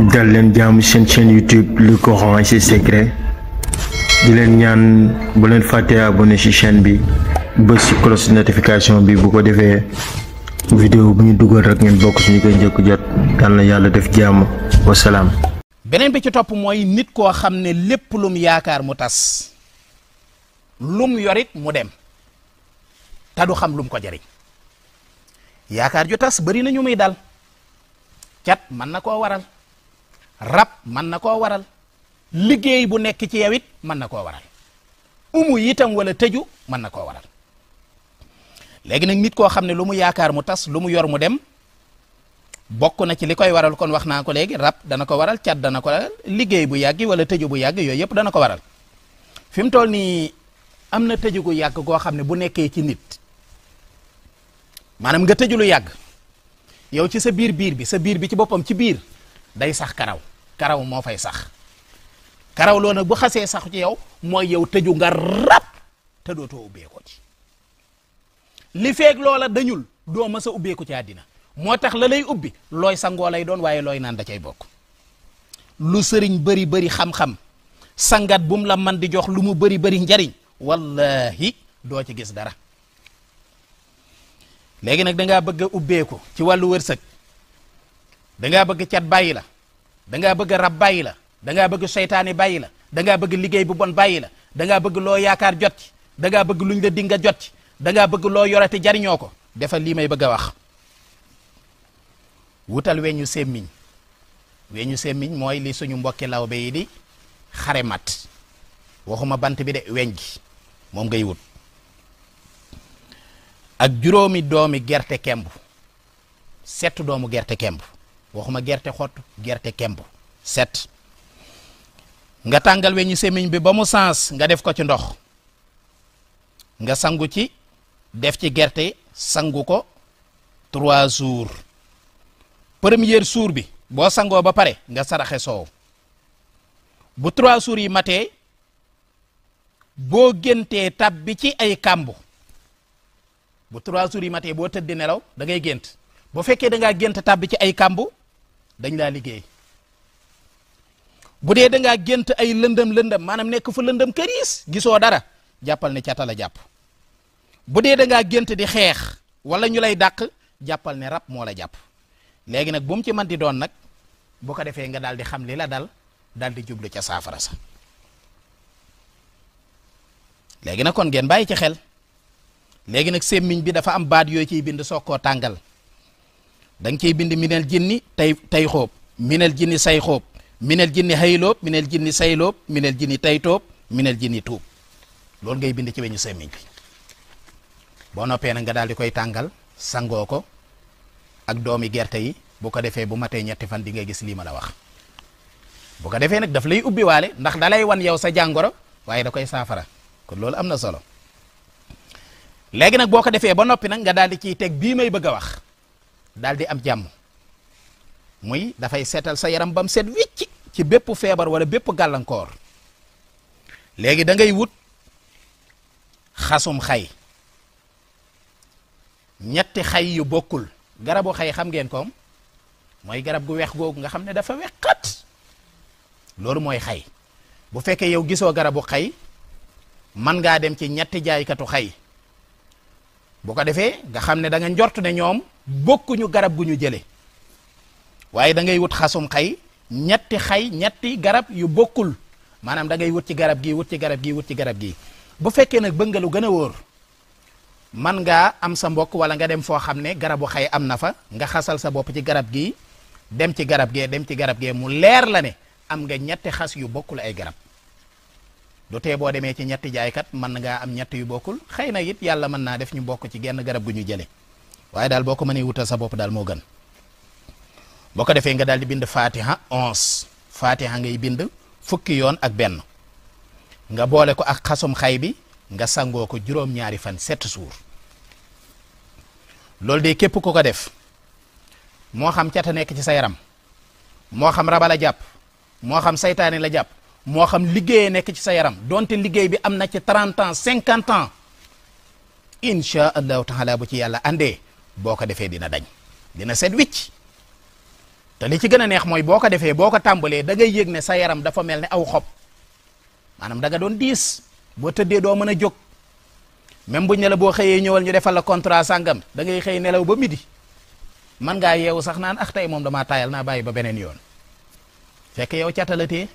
dal leen jaamu seen chaîne YouTube Le Coran et ses secrets di leen ñaan bu leen fàtte abonné ci chaîne bi bës ci cloche notification bi bu ko defee vidéo bu ñu dugal rek ngeen bokk ci ñu koy njëkk jot yal na yàlla def jàmm wasalaam. beneen bi ci topp mooy nit koo xam ne lépp lum yaakaar mu tas lum yorit mu dem te du xam lum ko jariñ yaakaar ju tas bari na ñu muy dal cat mën na koo waral rab mën na koo waral liggéey bu nekk ci yow it mën na koo waral umu itam wala tëju mën na koo waral léegi nag nit koo xam ne lu mu yaakaar mu tas lu mu yor mu dem bokk na ci li koy waral kon wax naa ko léegi rab dana ko waral cat dana ko waral liggéey bu yàgg wala tëju bu yàgg yooyu yëpp dana ko waral fi mu toll nii am na tëju gu yàgg goo xam ne bu nekkee ci nit maanaam nga tëju lu yàgg yow ci sa biir bi sa biir bi ci boppam ci biir day sax karaw moo fay sax karaw loolu nag bu xasee sax ci yow mooy yow tëju nga rab te dootoo ubbeekoo ci li feeg loola dañul doo mës a ubbeeku ci àddina moo tax la lay ubbi looy sangoo lay doon waaye looy naan da cay bokk lu sëriñ bëri xam-xam sangat bum la man di jox lu mu bëri njariñ wallahi doo ci gis dara léegi nag dangaa bëgg a ubbeeku ci wàllu wërsëg dangaa bëgg cat bàyyi la dangaa bëgg rab bàyyi la dangaa bëgg seytaane bàyyi la dangaa bëgg liggéey bu bon bàyyi la dangaa bëgg loo yaakaar jot ci dangaa bëgg luñ la dinga jot ci dangaa bëgg loo yorate jariñoo ko defal lii may bëgg a wax wutal weñu semmiñ mooy li suñu mbokki lawbe yi di xare mat waxuma bant bi de weñ gi moom ngay wut ak juróomi doomi gerte kemb 7 doomu gerte kemb waxuma gerte xott gerte kemb 7 nga tàngal weñu semmiñ bi ba mu sens nga def ko ci ndox nga sangu ci def ci gerte sangu ko 3 jours premier jour bi boo sangoo ba pare nga saraxe soow bu 3 jours yi matee boo géntee tab bi ci ay kàmbu bu 3 jours yi matee boo tëddi nelaw da ngay gént bu fekkee da ngaa gént tab bi ci ay kàmbu dañ laa liggéey bu dee da ngaa gént ay lëndëm maanaam nekk fu lëndëm këriis gisoo dara jàppal ne cata la jàpp bu dee da ngaa gént di xeex wala ñu lay dàq jàppal ne rab moo la jàpp léegi nag bu mu ci man di doon nag bu ko defee nga daal di xam li la daal di jublu ca saafara sa léegi nag kon ngeen bàyyi ci xel léegi nag semmiñ bi dafa am baat yooyu ciy bind soog koo tàngal da nga ciy bind minel jinni tay xóob minel jinni say xóob minel jinni hayloob minel jinni sayloob minel jinni taytoob minel jinni tuub loolu ngay bind ci weñu semmiñ bi boo noppee nag nga daal di koy tàngal sangoo ko ak doomi gerte yi bu ko defee bu matee 3 fan di nga gis lii ma la wax bu ko defee nag daf lay ubbi waale ndax da lay wan yow sa jàngoro waaye da koy saafara kon loolu am na solo léegi nag boo ko defee ba noppi nag nga daal di ciy teg bii may bëgg a wax daal di am jàmm muy dafay seetal sa yaram bam set wicc ci bépp feebar wala bépp gàllankoor léegi da ngay wut xasum xay 3 xay yu bokkul garabu xay xam ngeen koom mooy garab gu weex googu nga xam ne dafa weexat loolu mooy xay bu fekkee yow gisoo garabu xay man ngaa dem ci 3 jaaykatu xay bu ko defee nga xam ne da nga njort ne ñoom bokkuñu garab gu ñu jële waaye da ngay wut xasum xay 3 xay 3 garab yu bokkul maanaam da ngay wut ci garab gi wut ci garab gi wut ci garab gi bu fekkee nag bëgg nga lu gën a wóor man ngaa am sa mbokk wala nga dem foo xam ne garabu xay am na fa nga xasal sa bopp ci garab gi dem ci garab gee mu leer la ne am nga 3 xas yu bokkul ay garab du tee boo demee ci 3 jaaykat mën ngaa am 3 yu bokkul xëy na it yàlla mën naa def ñu bokk ci genn garab gu ñu jële waaye daal boo ko mënee wutal sa bopp daal moo gën boo ko defee nga daal di bind fatiha 11 fatiha ngay bind 10 yoon ak benn nga boole ko ak xasum xay bi nga sangoo ko 2 fan 7 jours loolu de képp ku ko def moo xam cata nekk ci sa yaram moo xam raba la jàpp moo xam saytaane la jàpp moo xam liggéeyee nekk ci sa yaram donte liggéey bi am na ci 30 ans 50 ans insha allahu taala bu ci yàlla andee boo ko defee dina dañ dina set wicc te li ci gën a neex mooy boo ko defee boo ko tàmbalee da ngay yëg ne sa yaram dafa mel ne aw xob maanaam da nga doon diis boo tëddee doo mën a jóg même buñ ne la boo xëyee ñëwal ñu defal la contrat sàngam da ngay xëy nelaw ba midi man ngaa yeewu sax naan tey moom damaa taayal naa bàyyi ba beneen yoon fekk yow catalatee